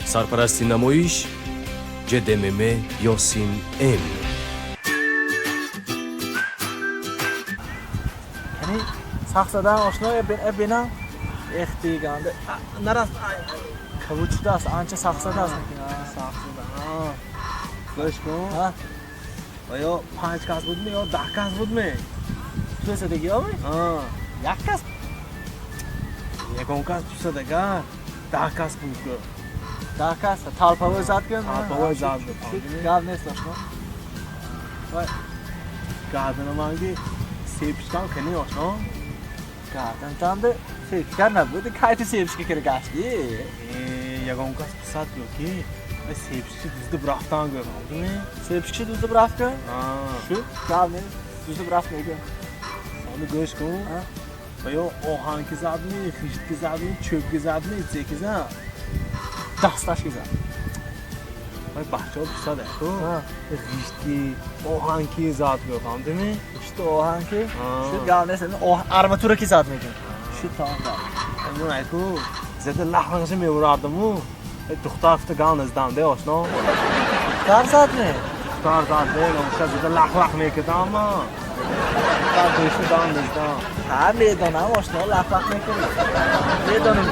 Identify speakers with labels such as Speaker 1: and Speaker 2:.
Speaker 1: Сарпарасти намоиш ҶДММ Ёсин М.
Speaker 2: Яъне сахт задан ошно бинам эхтиганда нарафт, кабуд шудааст, анча сахт задааст.
Speaker 3: Сахт зада. Гӯш кун. Ва ё 5 кас будми ё 10 кас будми?
Speaker 2: Ту задагиёми? Як кас.
Speaker 3: Ягон кас пусадагар 10 кас буд гӯ.
Speaker 2: 10 кас талпавой зад кун.
Speaker 3: Талпавой зад.
Speaker 2: Гап нест, ошно.
Speaker 3: Вай гарданаманги сепишкам кани, ошно?
Speaker 2: Гардантанда сепишкар набуд, кай ту сепишка кира гашти?
Speaker 3: Ягон кас пусад гӯ, ки сепишки дуздиб рафтан гӯ.
Speaker 2: Сепишки дуздиб рафт кун. Шу гап нест, дуздиб рафт мегӯ.
Speaker 3: Сони гӯш кун, ва ё оҳанки задми, хиштки задми, чӯбки задми, зеки зад?
Speaker 2: Дасташки зад.
Speaker 3: Вай бачаҳо пусад ку, ғиштки, оҳанки зад гӯ, фаҳмдими?
Speaker 2: Ғишту оҳанки шуд, гап нест, арматураки зад мегӯ. Шуд, тамом, гап.
Speaker 3: Айку зада лахлахаша мевурардиму духтар фута гап наздам де, ошно.
Speaker 2: Духтар задми?
Speaker 3: Духтар зад де, номуша зада лахлах мекардам ма. Духтар гӯшта гап наздам.
Speaker 2: Ҳа, медонам, ошно, лахлах мекунӣ, медонам.